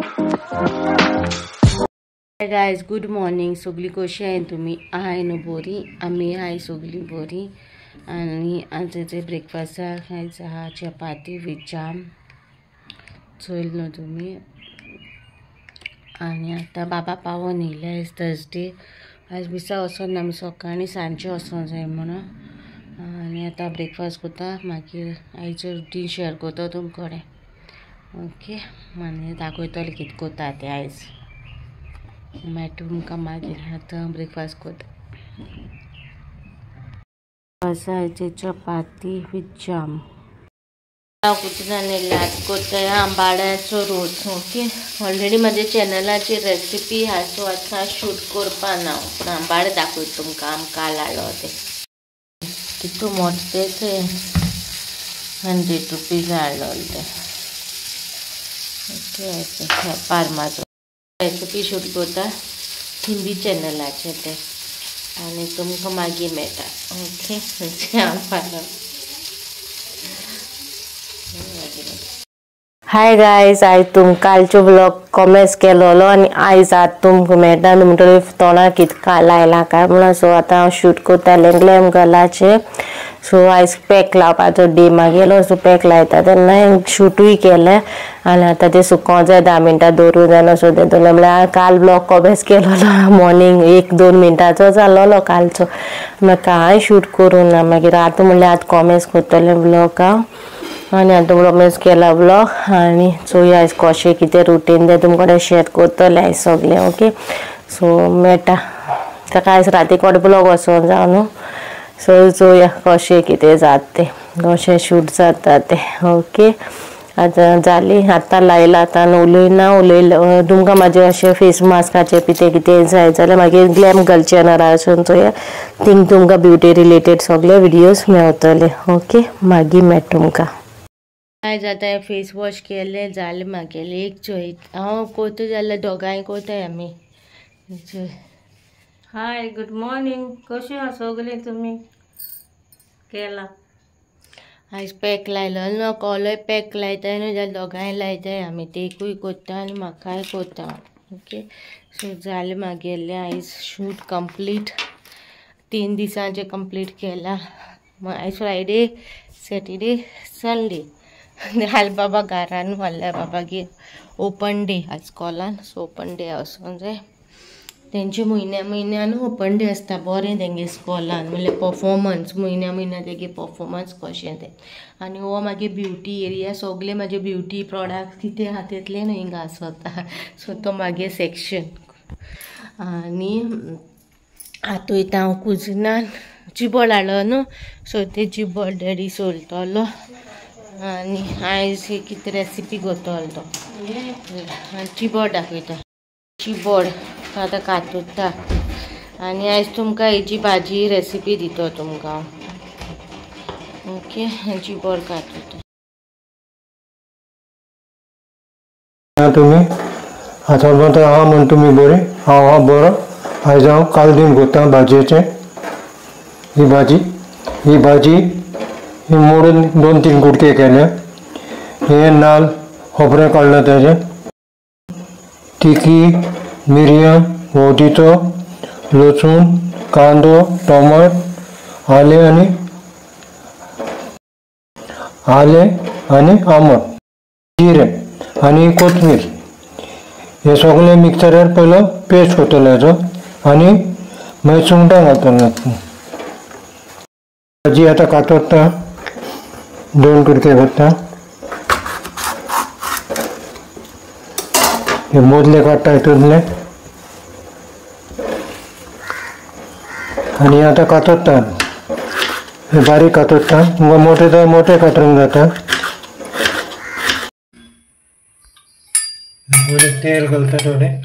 Hi guys, good morning. सगळी कशी आहे तुम्ही? आहे न्हू बरी? आमी आहे सगळी बरी। आनी आजचे ब्रेकफास्टाक खायचा हा चपाती विथ जाम। चोयल न्हू तुमी। आनी आतां बाबा पावोन येयले। आयज थर्सडे, आयज मिसा वचोन ना, आमी सकाळीं सांजचे वचोंक जाय म्हणून। आनी आतां ब्रेकफास्ट करता, मागीर आयचो रुटीन शेअर करता तुमचे कडेन। ओके, आनी दाखयतलें कितें करता तें आयज। मागीर तुमकां मागीर आतां ब्रेकफास्ट करता। आयचे चपाती विथ जाम। हांव कुजिनान येयलां, आज करता आंबाड्याचो रोस। ओके, ऑलरेडी म्हाज्या चॅनलाचेर रेसिपी आहा, सो आतां शूट करपा ना, पूण आंबाडे दाखयता तुमकां आमकां हाडलो ते। कितू मोठे ते 100 रुपीज हाडलो ते। ओके, पारमाचो रेसिपी शूट करता हिंदी चॅनलाचेर ते, आनी तुमकां मागीर मेळटा। ओके, आंबाडो। हाय गायज, आयज तुमकां कालचो ब्लॉग कॉमेंट्स केलोलो आनी आयज आतां तुमकां मेळटा न्हू म्हणटकीर तोंडाक कितकां लायलां काय म्हणून। सो आतां हांव शूट करतालें ग्लॅम गर्लाचेर। सो आयज पॅक लावपाचो डे मागेलो, सो पॅक लायता तेन्ना शूटूय केलें आनी आतां तें सुकोंक जाय, 10 मिनटां दवरूंक जायना। सो तेतून म्हणल्यार काल ब्लॉग कॉमेंट्स केलोलो, मॉर्निंग 1-2 मिनटांचो जालोलो कालचो, मागीर कांय शूट करूंक ना। मागीर आतां म्हणल्यार आतां कॉमेंट्स करतलें ब्लॉग हांव, आनी आतां कॉमेंट्स केला ब्लॉग। आनी चोया आयज कशें कितें रुटीन तें तुमकां कडेन शेअर करतलें आयज सगळें। ओके, सो मेळटा ताका आयज राती कडेन ब्लॉग वचोंक जाय न्हू। सो चोया कशें कितें जाता तें, कशें शूट जाता तें। ओके, आतां जाली, आतां लायलां, आतां उलयना उलयलें तुमकां म्हाजें अशें फेस मास्काचें कितें कितें जाय जाल्यार मागीर ग्लॅम गर्ल चॅनलार वचून चोया, थिंग तुमकां ब्युटी रिलेटेड सगळे विडियोज मेवतले। ओके, मागीर मेळटा तुमकां। आयज आतां फेस वॉश केलें, जालें म्हागेलें। एक चोय हांव करता जाल्यार दोगांय करताय आमी। हाय, गुड मॉर्निंग, कशी आहा सगळीं तुमी? केला आयज पॅक लायलो न्हू, कोलोय पॅक लायताय न्हू जाल्यार दोगांय लायताय आमी, तेकूय करता आनी म्हाकाय करता। ओके, सो जालें म्हागेलें आयज शूट कंप्लीट, 3 दिसांचें कंप्लीट केलां। आयज फ्रायडे, सॅटर्डे, संडे। हाल बाबा घरान व्हडल्या बाबागेर ओपन डे आज स्कॉलान, सो ओपन डे वचोंक जाय। तेंचे म्हयन्या म्हयन्यान ओपन डे आसता, बरें तेंगे स्कॉलान म्हणल्यार पफॉर्मन्स म्हयन्या म्हयन्या तेगे पफॉर्मन्स कशें तें। आनी हो मागीर ब्युटी एरिया, सगळे म्हाजे ब्युटी प्रोडक्ट कितें आहा तितलें न्हू हिंगा आसता, सो तो मागीर सेक्शन। आनी आतां वयता हांव कुजिनान, चिबड हाडलो न्हू, सो ते चिबड डॅडी सोलतलो आनी आयज कितें रेसिपी करतलो तो। चिबड दाखयता, चिबड आतां कातुता आनी आयज तुमकां हेजी भाजी रेसिपी दिता तुमकां। ओके, चिबड कातुता। तुमी आतां म्हणटा आहा म्हण तुमी बरी, हांव आहा बरो। आयज हांव कालदीन करता भाजयेचें। ही भाजी, ही भाजी ही मोडून 2-3 कुडके केले। हे नाल खोबरें काडलें तेजें, तिखी, मिरयां, हळदीचो, लसूण, कांदो, टोमाट, आलें आनी आलें आनी आमट, जिरें आनी कोथमीर, हे सगळें मिक्सरार पयलो पेस्ट करतलो हेजो आनी मागीर सुंगटां घालतलो। भाजी आतां कातरता, 2 कुडके करता, हे मोदले काडटा हितूंतले आनी आतां कातरता, हे बारीक कातरता, तुमकां मोटे जाय मोटे कातरूंक जाता। पयलीं तेल घालता थोडें,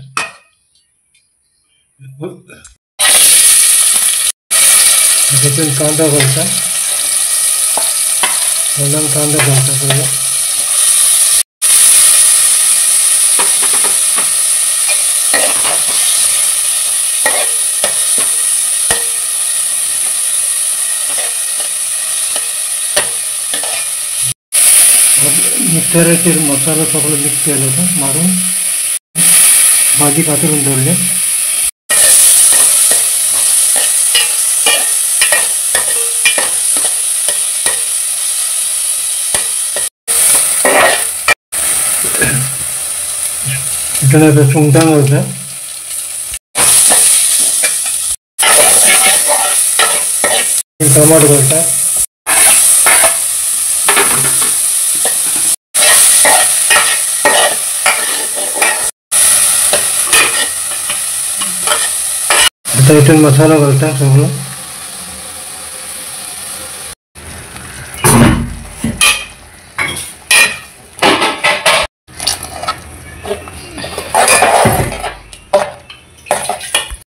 तितून कांदो घालता, तेलान कांदो घालता पयलीं। मिक्सराचेर मसालो सगळो मिक्स केलो तो मारून भाजी कातरून दवरली. हितून आतां सुंगटां घालता. टमाटो घालता. आता हितून मसालो घालता सगळो.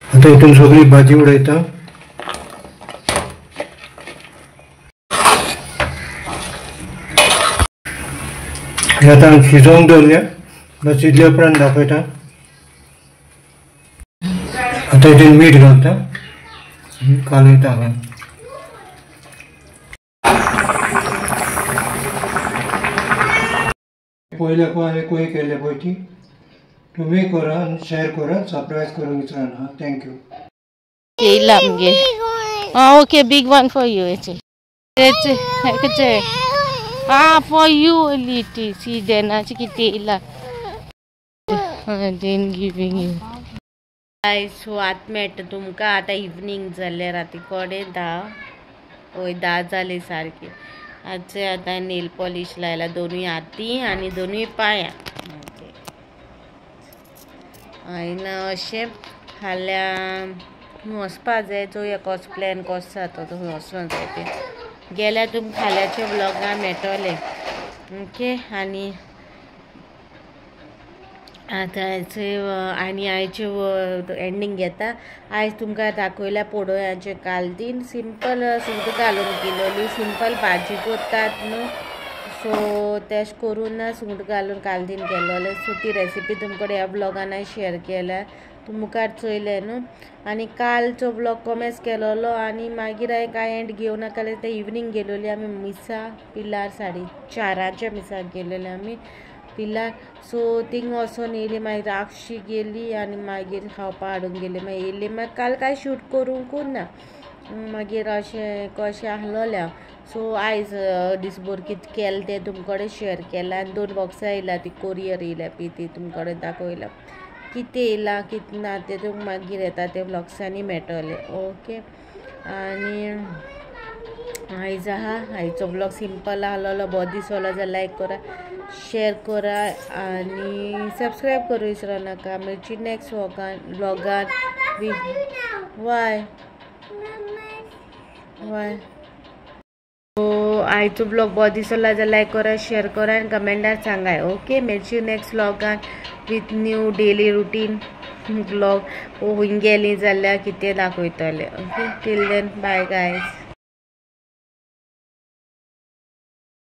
आता हितून सगळी भाजी उडयता. आतां शिजोवंक दवरल्या, शिजल्या उपरांत दाखयता. आतां हितून मीठ घालता, कालयता. पयल्या हांवें कोय केल्ले पळय ती तुम्ही करा आनी शेअर करा, सबस्क्रायब करूंक विसरना. Thank you. येयला आमगे. आं okay, big one for you. हेचे आं फॉर you only. ती सी देनाचे कितें येयला then giving you. So आतां मेळटा तुमकां. आतां इवनींग जालें, राती कडेन 10 हय 10 जाली सारकी. आतां आतां नेल पॉलीश लायला दोनूय हाती आनी दोनूय पांयां. आनी अशें फाल्यां वचपा जाय, चोवया कसो प्लॅन कसो जाता तो, खंय वचोंक जाय तें. गेल्यार तुमकां फाल्यांच्या व्लॉगान मेळटलें. ओके. आनी आतां आनी आयचे एंडींग घेता. आयज तुमकां दाखयल्या पोडोयांचें कालदीन. सिंपल सुंगटां घालून केलोली, सिंपल भाजी करतात न्हू, सो तेश करून ना सुंगटां घालून कालदीन केलोलें. सो ती रेसिपी तुमकां ह्या व्लॉगान हांवें शेअर केल्या, तुमी मुखार चोयलें न्हू. आनी कालचो व्लॉग कॉमेस केलोलो आनी मागीर हांवें कांय एंड घेवनाका. ते इवनींग गेलोली आमी मिसा पिलार, 4:30 मिसाक गेलेले आमी पिलार. सो थिंग वचोन येयली, मागीर आगशी गेली आनी मागीर खावपा हाडूंक गेली. मागीर येयली, मागीर काल कांय शूट करूंकूच ना, मागीर अशें कशें आहलोलें हांव. सो आयज दिसभर कितें केलें तें तुमचे कडेन शेअर केलां. आनी 2 बॉक्सां येयला, ती कोरियर येयल्या पी, ती तुमचे कडेन दाखयला कितें येयलां कितें ना तें तुमकां मागीर येता ते व्लॉग्सांनी मेळटलें. ओके. आनी आयज आहा आयचो व्लॉग सिंपल आहलोलो, बरो दिसलो जाल्यार लायक करा, शेअर करा आनी सबस्क्रायब करूं विसरो नाका. मेळची नेक्स्ट व्लॉगान. Bye bye. सो आयचो ब्लॉग बरो दिसलो जाल्यार लायक करा, शेअर करा आनी कमेंटार सांगाय. ओके, मेळची next व्लॉगान with new daily routine vlog. खंय गेली जाल्यार कितें दाखयतलें. Okay, till then bye guys.